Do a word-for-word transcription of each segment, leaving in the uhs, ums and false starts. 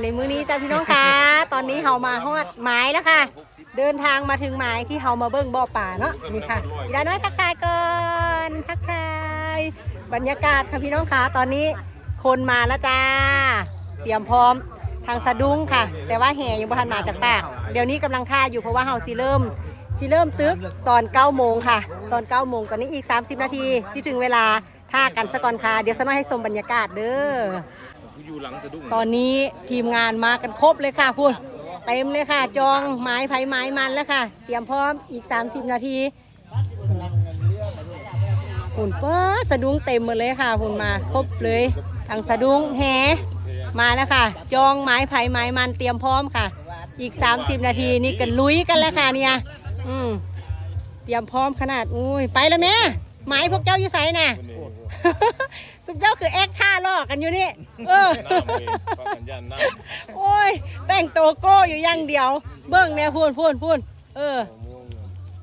ในมื้อนี้จ้าพี่น้องคะ ตอนนี้เฮามาฮอดหมายแล้วค่ะ เดินทางมาถึงหมายที่เฮามาเบิ่งบ่อปลาเนาะ นี่ค่ะ อีหลาน้อยทักทายก่อน ทักทาย บรรยากาศค่ะพี่น้องคะ ตอนนี้คนมาแล้วจ้า เตรียมพร้อม ทางสะดุ้งค่ะ แต่ว่าแหยังบ่ทันมาจากปาก เดี๋ยวนี้กำลังท่าอยู่ เพราะว่าเฮาสิเริ่ม สิเริ่มตึกตอนเก้าโมงค่ะ ตอนเก้าโมง ตอนนี้อีกสามสิบนาที สิถึงเวลา ท่ากันซะก่อนค่ะ เดี๋ยวสะน้อยให้ชมบรรยากาศเด้อ อยู่หลังสะดุ้ง ตอนนี้ทีมงานมากันครบเลยค่ะ พุ้น เต็มเลยค่ะ จองหมายไผหมายมันแล้วค่ะ เตรียมพร้อมอีกสามสิบนาที พุ้น ป๊าด สะดุ้งเต็มหมดเลยค่ะ พุ้น มาครบเลย ทั้งสะดุ้ง แห มาแล้วค่ะ จองหมายไผหมายมัน เตรียมพร้อมค่ะ อีกสามสิบนาทีนี่ก็ลุยกันแล้วค่ะเนี่ย อืม เตรียมพร้อมขนาด อุ้ย ไปแล้วแม่ หมายพวกเจ้าอยู่ไสน่ะ พวกเจ้าคือแอคท่าลอกกันอยู่นี่ เออ น้ำเอง ฟังสัญญาณน้ำ โอ้ย แต่งตัวโก้อยู่อย่างเดียว เบิ่งแน่ พุ้น พุ้น พุ้น เออ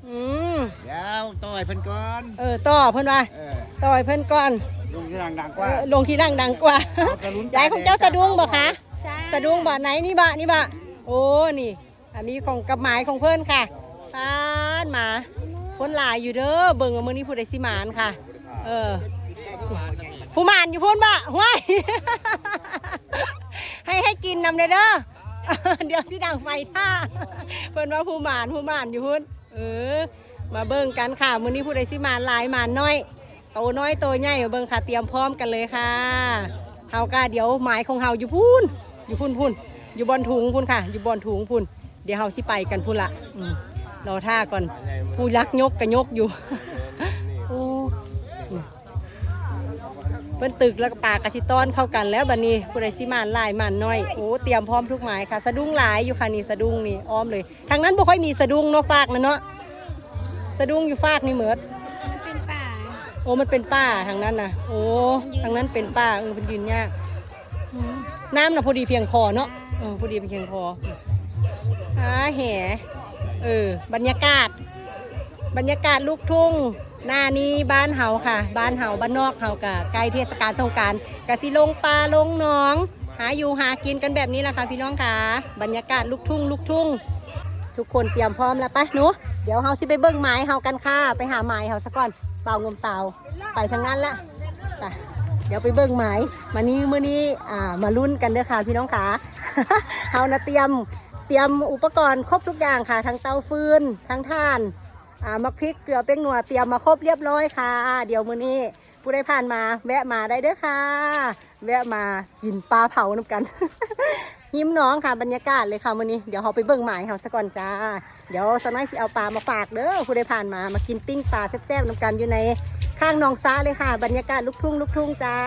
อืม เดี๋ยวต่อยเพิ่นก่อน เออ ต่อเพิ่นว่า เออ ต่อยเพิ่นก่อน ลงทีหลังดังกว่า เออ ลงทีหลังดังกว่า เอากระลุ้น ยายของเจ้าสะดุ้งบ่คะ จ้า สะดุ้งบ่ ไหน นี่บ่ นี่บ่ โอ้ นี่ อันนี้ของกับหมายของเพิ่นค่ะ ป๊าด มา คนหลายอยู่เด้อ เบิ่งว่ามื้อนี้ผู้ใดสิหมานค่ะ เออ ผู้หมานอยู่พุ้นบ่ ห้วย ให้ ให้กินนำเด้อ เดี๋ยวสิดังไฟท่า เพิ่นว่าผู้หมาน ผู้หมานอยู่พุ้น เออ มาเบิ่งกันค่ะ มื้อนี้ผู้ใดสิหมานหลายหมานน้อย โตน้อยโตใหญ่ มาเบิ่งค่ะ เตรียมพร้อมกันเลยค่ะ เฮาก็เดี๋ยวหมายของเฮาอยู่พุ้น อยู่พุ้นพุ้น อยู่บ่อนถุงพุ้นค่ะ อยู่บ่อนถุงพุ้น เดี๋ยวเฮาสิไปกันพุ้นละ อืม รอท่าก่อน ผู้ลักยกก็ยกอยู่ โอ้ เพิ่นตึกแล้วก็ปลากะสิต้อนเข้ากันแล้วบัดนี้ ผู้ใดสิหมานหลายหมานน้อย โอ้ เตรียมพร้อมทุกหมายค่ะ สะดุ้งหลายอยู่ค่ะนี่ สะดุ้งนี่อ้อมเลย ทางนั้นบ่ค่อยมีสะดุ้งเนาะ ฟากนั่นเนาะ สะดุ้งอยู่ฟากนี่หมด มันเป็นป่า โอ้ มันเป็นป่าทางนั้นนะ โอ้ ทางนั้นเป็นป่า เออ เพิ่นยืนยาก อืม น้ำน่ะพอดีเพียงพอเนาะ เออ พอดีเพียงพอ อ่า แห เออ บรรยากาศ บรรยากาศลูกทุ่ง หน้านี้บ้านเฮาค่ะ บ้านเฮา บ้านนอกเฮากะใกล้เทศกาลสงกรานต์ กะสิลงป่าลงหนอง หาอยู่หากินกันแบบนี้แหละค่ะพี่น้องค่ะ บรรยากาศลูกทุ่ง ลูกทุ่ง ทุกคนเตรียมพร้อมแล้วไปหนู เดี๋ยวเฮาสิไปเบิ่งหมายเฮากันค่ะ ไปหาหมายเฮาซะก่อน บ่าวงมสาว ไปทางนั้นละ ไป เดี๋ยวไปเบิ่งหมาย มานี้ มื้อนี้ อ่า มาลุ้นกันเด้อค่ะพี่น้องค่ะ เฮานะเตรียม เตรียมอุปกรณ์ครบทุกอย่างค่ะ ทั้งเตาฟืน ทั้งถ่าน อ่า หมากพริก เกลือ แป้งนัว เตรียมมาครบเรียบร้อยค่ะ เดี๋ยวมื้อนี้ผู้ใดผ่านมาแวะมาได้เด้อค่ะ แวะมากินปลาเผานำกัน หิมหนองค่ะ บรรยากาศเลยค่ะมื้อนี้ เดี๋ยวเฮาไปเบิ่งหมายเฮาซะก่อนจ้า เดี๋ยวสะน้อยสิเอาปลามาฝากเด้อ ผู้ใดผ่านมา มากินปิ้งปลาแซ่บๆนำกันอยู่ในข้างหนองสระเลยค่ะ บรรยากาศลูกทุ่ง ลูกทุ่งจ้า